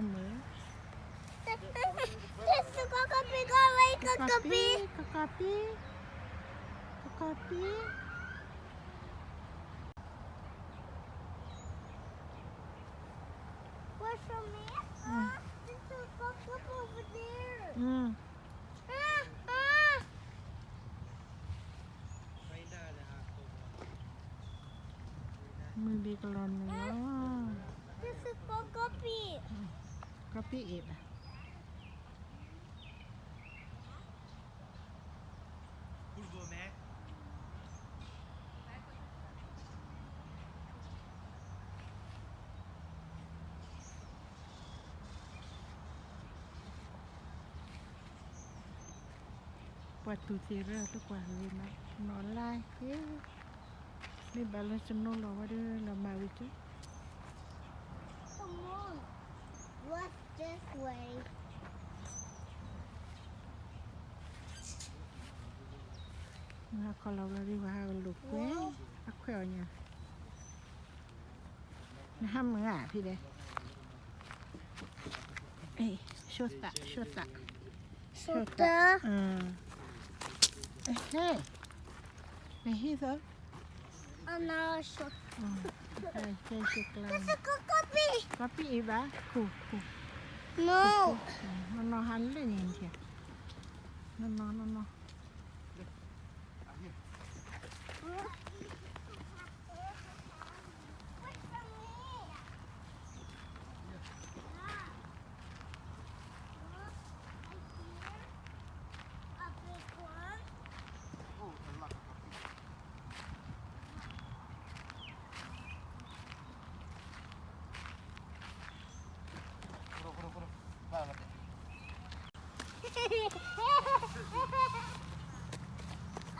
မ့ၢ် ကီကီပံ, ကီကီပံ, ကီကီပံ, ကီကီပံ. What's your name? Mm. There's a cockroach over there. Mm. Ah, ah. မုၢ်ဒံးကလီၤနုာ်လီၤ. This is cockroach. Cockroach အံၤဘၣ်. ပှၤတူၢ်သံရၢတကွၢ်ဂ့ၤနီၤ, နီၢ်လါဟ့, မ့ၢ်ဘၣ်လၢ snow လီၤဝဲဒၣ်လီၤမၢ်ဝံၤက့. Come on, walk this way. နဟးခီလီၤဝဲဒၣ် ပှၤဟးကလိာ်ကွဲ, အခွဲးအီၤညါ. နဟးမုာ်ဧါ ဖံဒဲး. အ့ၣ် ဆိသး ဆိသး ဆိသး. ဟဲ, နဟံးသီ. ကီပံအံၤဘၣ်, ခိၣ်, ခိၣ်, နီၢ်နီၢ်ဟးလၢန့ၣ်, နီၢ်နီၢ်, နီၢ်နီၢ်.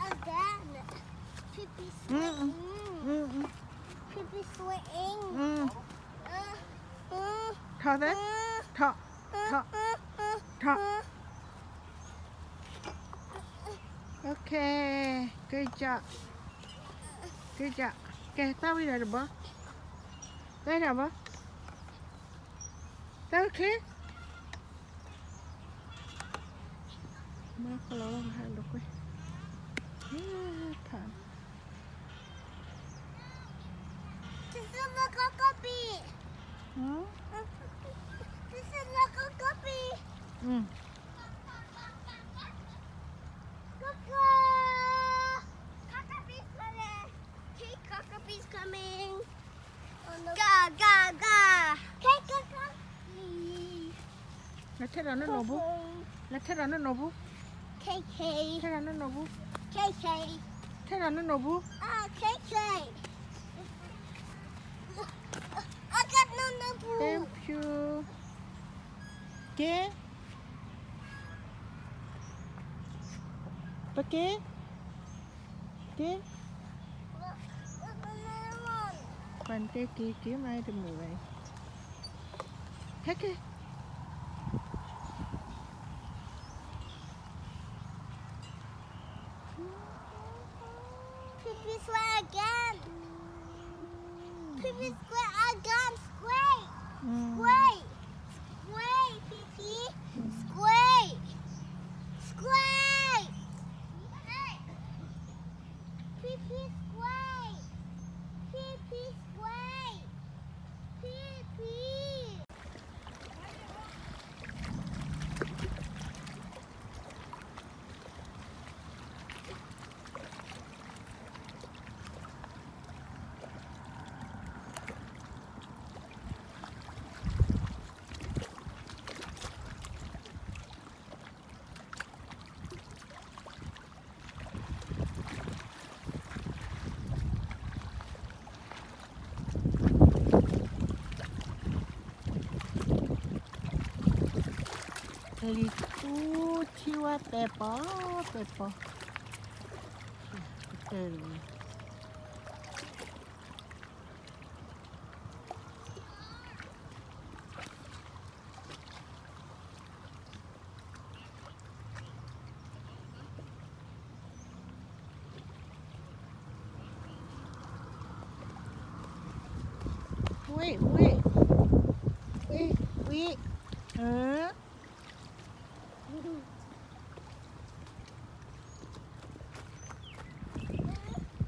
Again. Pee-pee sweating. Mm-mm. Pee-pee sweating. Mm. Uh, uh, ထီၣ်သဲ, uh, ထီၣ်, uh, ထီၣ်, uh, uh, ထီၣ်. Uh. Okay, good job. Good job. ကဲ, သၣ်ဝံၤဒီးတဘီ, သၣ်ဝံၤဒီးတဘီ, သၣ်ဝံၤချ့. မၤကလီၤလီၤ ဟးလိာ်ကွဲ, ဖး. This is the cockroach. Hmm? This is the cockroach. Mm. Cockroach. Cockroach is coming. Okay, cockroach is coming. Ga, ga, ga. Okay, cockroach. လဲၤထဲဒီးနနီၢ်ပူၤ, လဲၤထဲဒီးနနီၢ်ပူၤ, ထဲဒီးနနီၢ်ပူၤ, ထဲဒီးနနီၢ်ပူၤ. Ah, K K. I got no, no poo. Thank you. က့, ပက့, က့. ပှၤတဲက့ၤက့ၤမးတမုာ်ဘၣ်. ဟဲက့ၤ. Pee-pee sweat again. Pee-pee sweat again. Squeak. Mm. Squeak. Squeak, pee-pee. Squeak. Squeak. Pee-pee squeak. Pee-pee squeak. Pee-pee. လံၤကူထံဝဲပဲာ်ပီၤ, ပဲာ်ပီၤ, ကတၢၢ်လံ. Wait, wait. Wait, wait. အၢ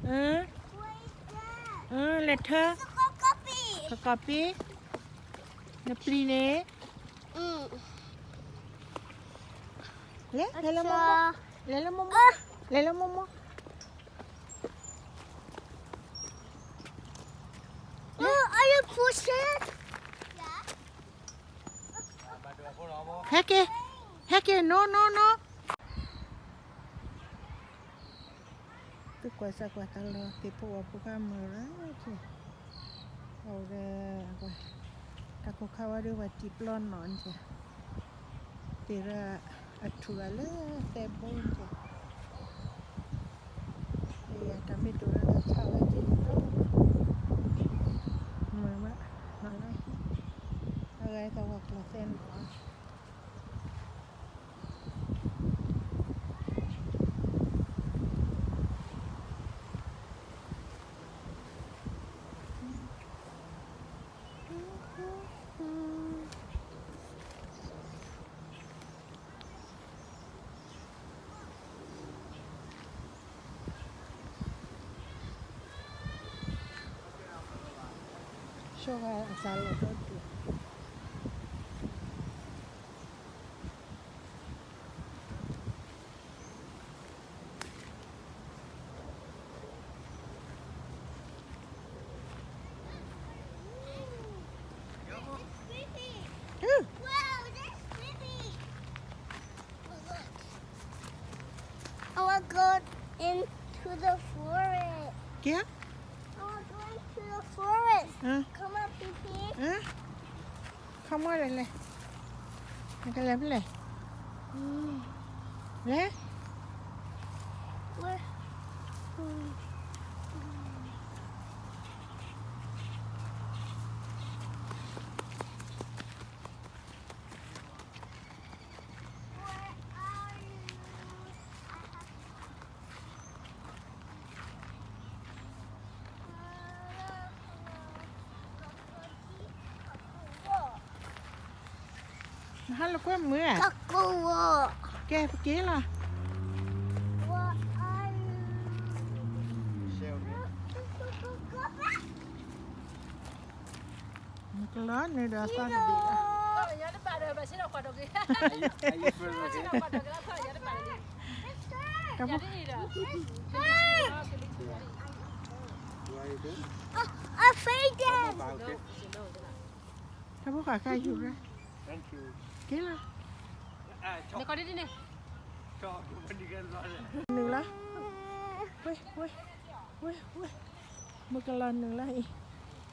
အၢ အၢ လဲၤထၢ ကကီပ့ၢ် နပျံၤန့ၣ် လဲၤ လဲၤလၢမိၢ်မိၢ် လဲၤလၢမိၢ်မိၢ် လဲၤလၢမိၢ်မိၢ် Are you pushing? ဟဲက့ၤ ဟဲက့ၤ no no no သုကွၢ်စၢ်ကွၢ်တၢ်လီၤ သ့ၣ်ဖိဝၣ်ဖိဃါမုာ်ရၣ် အဝဲ တၢ်ခိၣ်ခါဝဲဒၣ်ပှၤတံၢ်ပျီနီၣ်န့ၣ် သ့ၣ်ရၣ်အထူၣ်အလၢသဲဘိန့ၣ် ယတၢ်မ့ၢ်တိၢ်ရၣ်တၢ်ဆါဝဲက့ၤ မုာ်ဘၣ် နီၣ်လၢ အဂၤသဝီကျီၢ်သဲနီၣ် ဆိဂၤအစးလီၤဒီဒူၣ် Wow, that's pretty. Look. I want to go into the forest. ကဲ I want to go into the forest. Come on, Pee Pee. Come on လဲၤလဲၤ နကလဲၤဖဲလဲၣ် လဲၤ Where? Where are you? နဟါလၢကွဲမုာ်ဧါ ကဲပက့ၤလီၤ နကလီၤနုာ်ဒီးသီတဘ့ၣ်လီၤ တၢ်ဖိဃာ်ခဲယူၤရၣ် က့ၤလီၤ နုာ်လီၤ ဝဲ ဝဲ ဝဲ မုၢ်ကလီၤနုာ်လီၤ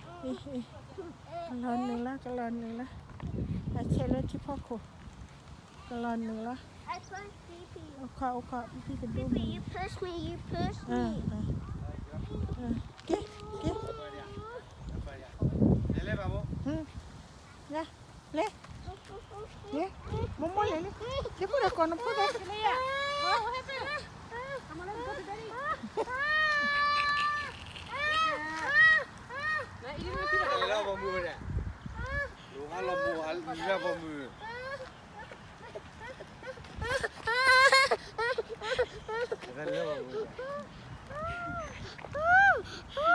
အံၤ အံၤ အံၤ ကလီၤနုာ်လီၤ ကလီၤနုာ်လီၤ အဆဲးလၢထံဖီခိၣ် ကလီၤနုာ်လီၤ အိၣ်ခိး အိၣ်ခိး ဖံဖံကဒိမုၢ် က့ၤ က့ၤ လဲၤ လဲၤ မိၢ်မိၢ်လဲၤလံ က့ၤဖိဒီးကိးနဖိဒီး လီၤဘီမုၢ်ဝဲဒၣ် လီၤဘီမုၢ် လီၤဘီမုၢ် လီၤဘီမုၢ်